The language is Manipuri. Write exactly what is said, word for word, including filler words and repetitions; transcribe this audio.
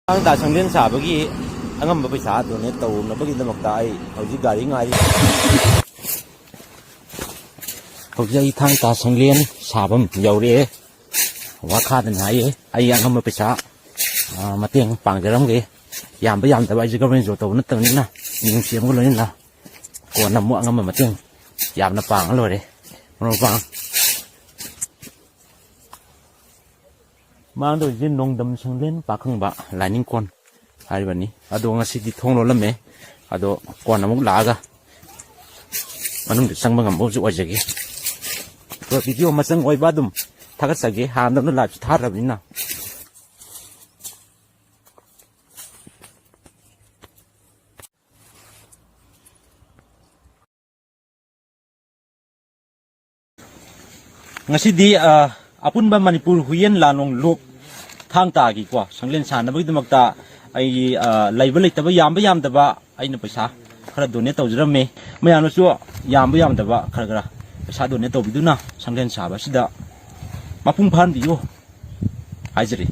ꯊꯥꯡ ꯇꯥ ꯁꯪꯂꯦꯟ ꯁꯥꯕꯒꯤ ꯑꯉꯝꯕ ꯄꯩꯁꯥ ꯗꯣꯅꯦꯠ ꯇꯧꯅꯕꯒꯤꯗꯃꯛꯇ ꯑꯩ ꯍꯧꯖꯤꯛ ꯒꯥꯔꯤ ꯉꯥꯏꯔꯤ꯫ ꯍꯧꯖꯤꯛ ꯑꯩ ꯊꯥꯡ ꯇꯥ ꯁꯪꯂꯦꯟ ꯁꯥꯐꯝ ꯌꯧꯔꯛꯑꯦ꯫ ꯋꯥꯈꯥꯗꯅꯤ ꯍꯥꯏꯌꯦ꯫ ꯑꯩ ꯑꯉꯝꯕ ꯄꯩꯁꯥ, ꯑ, ꯃꯇꯦꯡ ꯄꯥꯡꯖꯔꯝꯒꯦ꯫ ꯌꯥꯝꯕ ꯌꯥꯝꯗꯕ ꯑꯩꯁꯦ ꯒꯚꯔꯟꯃꯦꯟ ꯖꯣꯕ ꯇꯧꯕ ꯅꯠꯇꯕꯅꯤꯅ, ꯃꯤꯅꯨꯡꯁꯤ ꯑꯃꯒ ꯂꯣꯏꯅꯅ ꯀꯣꯟꯅ ꯑꯃꯨꯛ ꯑꯉꯝꯕ ꯃꯇꯦꯡ ꯌꯥꯝꯅ ꯄꯥꯡꯉ ꯂꯣꯏꯔꯦ꯫ ꯃꯔꯨꯞ ꯃꯄꯥꯡ ꯃꯥꯡꯗꯧꯔꯤꯁꯦ ꯅꯣꯡꯗꯝ ꯁꯪꯂꯦꯟ ꯄꯥꯈꯪꯕ ꯂꯥꯏꯅꯤꯡ ꯀꯣꯟ ꯍꯥꯏꯔꯤꯕꯅꯤ꯫ ꯑꯗꯣ ꯉꯁꯤꯗꯤ ꯊꯣꯡ ꯂꯣꯜꯂꯝꯃꯦ꯫ ꯑꯗꯣ ꯀꯣꯟꯅ ꯑꯃꯨꯛ ꯂꯥꯛꯑꯒ ꯃꯅꯨꯡꯗ ꯆꯪꯕ ꯉꯝꯕ ꯍꯧꯖꯤꯛ ꯑꯣꯏꯖꯒꯦ꯫ ꯑꯗꯣ ꯚꯤꯗꯤꯑꯣ ꯃꯆꯪ ꯑꯣꯏꯕ ꯑꯗꯨꯝ ꯊꯥꯒꯠꯆꯒꯦ, ꯍꯥꯟꯅꯗꯧꯅ ꯂꯥꯏꯞꯁꯨ ꯊꯥꯗ꯭ꯔꯕꯅꯤꯅ꯫ ꯉꯁꯤꯗꯤ, ꯑ, ꯑꯄꯨꯟꯕ ꯃꯅꯤꯄꯨꯔ ꯍꯨꯏꯌꯦꯟ ꯂꯥꯂꯣꯡ ꯂꯨꯞ ꯊꯥꯡ ꯇꯥꯒꯤꯀꯣ, ꯁꯪꯂꯦꯟ ꯁꯥꯟꯅꯕꯒꯤꯗꯃꯛꯇ ꯑꯩꯒꯤ, ꯑ, ꯂꯩꯕ ꯂꯩꯇꯕ, ꯌꯥꯝꯕ ꯌꯥꯝꯗꯕ ꯑꯩꯅ ꯄꯩꯁꯥ ꯈꯔ ꯗꯣꯅꯦꯠ ꯇꯧꯖꯔꯝꯃꯤ꯫ ꯃꯌꯥꯝꯅꯁꯨ ꯌꯥꯝꯕ ꯌꯥꯝꯗꯕ ꯈꯔ ꯈꯔ ꯄꯩꯁꯥ ꯗꯣꯅꯦꯠ ꯇꯧꯕꯤꯗꯨꯅ ꯁꯪꯂꯦꯟ ꯁꯥꯕ ꯑꯁꯤꯗ ꯃꯄꯨꯡ ꯐꯥꯍꯟꯕꯤꯌꯨ ꯍꯥꯏꯖꯔꯤ꯫